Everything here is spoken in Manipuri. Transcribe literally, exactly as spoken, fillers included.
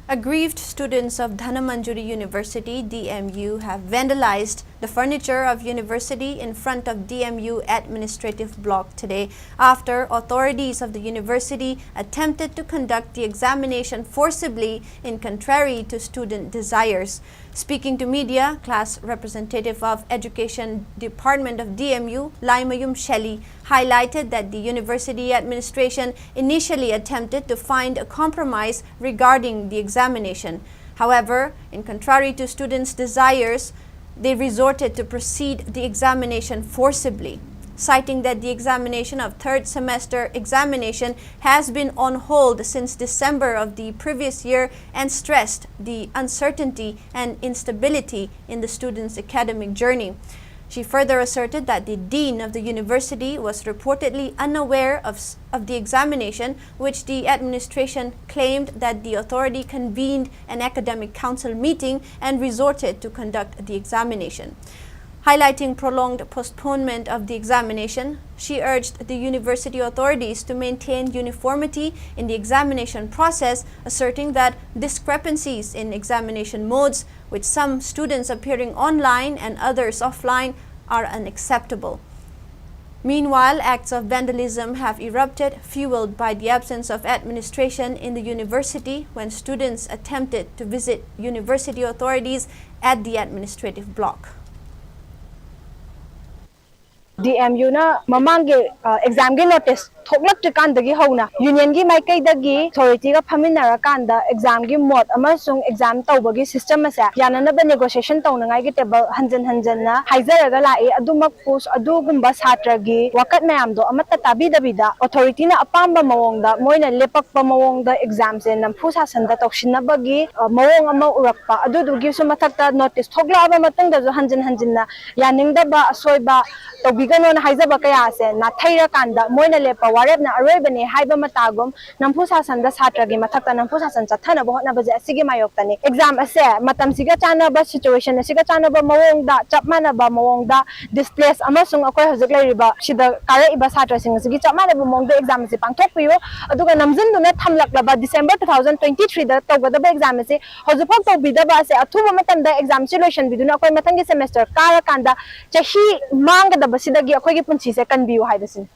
Aggrieved students of Dhanamanjuri University, D M U, have vandalized the furniture of university in front of D M U administrative block today after authorities of the university attempted to conduct the examination forcibly in contrary to student desires. Speaking to media, class representative of Education Department of D M U, Laimayum Shelly, highlighted that the university administration initially attempted to find a compromise regarding the examination. However, in contrary to students' desires, they resorted to proceed the examination forcibly, citing that the examination of third semester examination has been on hold since December of the previous year and stressed the uncertainty and instability in the students' academic journey. She further asserted that the dean of the university was reportedly unaware of, s- of the examination, which the administration claimed that the authority convened an academic council meeting and resorted to conduct the examination. Highlighting prolonged postponement of the examination, she urged the university authorities to maintain uniformity in the examination process, asserting that discrepancies in examination modes, with some students appearing online and others offline, are unacceptable. Meanwhile, acts of vandalism have erupted, fueled by the absence of administration in the university when students attempted to visit university authorities at the administrative block. D M U ꯅ ꯃꯃꯥꯡꯒꯤ ꯑꯦꯛꯖꯥꯝꯒꯤ ꯅꯣꯇꯤꯁ ꯊꯣꯛꯂꯛꯇ꯭ꯔꯤꯀꯥꯟꯗꯒꯤ ꯍꯧꯅ ꯌꯨꯅꯤꯌꯟꯒꯤ ꯃꯥꯏꯀꯩꯗꯒꯤ ꯑꯣꯊꯣꯔꯤꯇꯤꯒ ꯐꯝꯃꯤꯟꯅꯔꯀꯥꯟꯗ ꯑꯦꯛꯖꯥꯝꯒꯤ ꯃꯣꯗ ꯑꯃꯁꯨꯡ ꯑꯦꯛꯖꯥꯝ ꯇꯧꯕꯒꯤ ꯁꯤꯁꯇꯦꯝ ꯑꯁꯦ ꯌꯥꯅꯅꯕ ꯅꯦꯒꯣꯁꯤꯌꯦꯁꯟ ꯇꯧꯅꯉꯥꯏꯒꯤ ꯇꯦꯕꯜ ꯍꯟꯖꯟ ꯍꯟꯖꯟꯅ ꯍꯥꯏꯖꯔꯒ ꯂꯥꯛꯏ꯫ ꯑꯗꯨꯃꯛꯄꯨ ꯑꯗꯨꯒꯨꯝꯕ ꯁꯥꯇ꯭ꯔꯒꯤ ꯋꯥꯀꯠ ꯃꯌꯥꯝꯗꯣ ꯑꯃꯠꯇ ꯇꯥꯕꯤꯗꯕꯤꯗ ꯑꯣꯊꯣꯔꯤꯇꯤꯅ ꯑꯄꯥꯝꯕ ꯃꯑꯣꯡꯗ ꯃꯣꯏꯅ ꯂꯦꯞꯄꯛꯄ ꯃꯑꯣꯡꯗ ꯑꯦꯛꯖꯥꯝꯁꯦ ꯅꯝꯐꯨ ꯁꯥꯁꯟꯗ ꯇꯧꯁꯤꯟꯅꯕꯒꯤ ꯃꯑꯣꯡ ꯑꯃ ꯎꯔꯛꯄ꯫ ꯑꯗꯨꯗꯨꯒꯤꯁꯨ ꯃꯊꯛꯇ ꯅꯣꯇꯤꯁ ꯊꯣꯛꯂꯛꯑꯕ ꯃꯇꯨꯡꯗꯁꯨ ꯍꯟꯖꯟ ꯍꯟꯖꯟꯅ ꯌꯥꯅꯤꯡꯗꯕ ꯑꯁꯣꯏꯕ ꯇꯧꯕꯤꯒꯅꯣꯅ ꯍꯥꯏꯖꯕ ꯀꯌꯥꯁꯦ ꯅꯥꯊꯩꯔꯀꯥꯟꯗ ꯃꯣꯏꯅ ꯂꯦꯞꯄ ꯋꯥꯔꯦꯞꯅ ꯑꯔꯣꯏꯕꯅꯦ ꯍꯥꯏꯕ ꯃꯇꯥꯒꯨꯝ ꯅꯝꯐꯨ ꯁꯥꯁꯟꯗ ꯁꯥꯇ꯭ꯔꯒꯤ ꯃꯊꯛꯇ ꯅꯝꯐꯨ ꯁꯥꯁꯟ ꯆꯠꯊꯅꯕ ꯍꯣꯠꯅꯕꯁꯦ ꯑꯁꯤꯒꯤ ꯃꯥꯌꯣꯛꯇꯅꯤ꯫ Exam ꯑꯁꯦ ꯃꯇꯝꯁꯤꯒ ꯆꯥꯟꯅꯕ, situation ꯑꯁꯤꯒ ꯆꯥꯟꯅꯕ ꯃꯑꯣꯡꯗ, ꯆꯞ ꯃꯥꯟꯅꯕ ꯃꯑꯣꯡꯗ displace ꯑꯃꯁꯨꯡ ꯑꯩꯈꯣꯏ ꯍꯧꯖꯤꯛ ꯂꯩꯔꯤꯕ ꯁꯤꯗ ꯀꯥꯔꯛꯏꯕ ꯁꯥꯇ꯭ꯔꯁꯤꯡ ꯑꯁꯤꯒꯤ ꯆꯞ ꯃꯥꯟꯅꯕ ꯃꯑꯣꯡꯗ exam ꯑꯁꯤ ꯄꯥꯡꯊꯣꯛꯄꯤꯌꯨ꯫ ꯑꯗꯨꯒ ꯅꯝꯖꯤꯟꯗꯨꯅ ꯊꯝꯂꯛꯂꯕ December two thousand twenty three ꯗ ꯇꯧꯒꯗꯕ exam ꯑꯁꯤ ꯍꯧꯖꯤꯛꯐꯥꯎ ꯇꯧꯕꯤꯗꯕ ꯑꯁꯦ ꯑꯊꯨꯕ ꯃꯇꯝꯗ exam ꯁꯤ ꯂꯣꯏꯁꯤꯟꯕꯤꯗꯨꯅ ꯑꯩꯈꯣꯏ ꯃꯊꯪꯒꯤ semester ꯀꯥꯔꯀꯥꯟꯗ ꯆꯍꯤ ꯃꯥꯡꯒꯗꯕꯁꯤꯗꯒꯤ ꯑꯩꯈꯣꯏꯒꯤ ꯄꯨꯟꯁꯤꯁꯦ ꯀꯟꯕꯤꯌꯨ ꯍꯥꯏꯕꯁꯤꯅꯤ꯫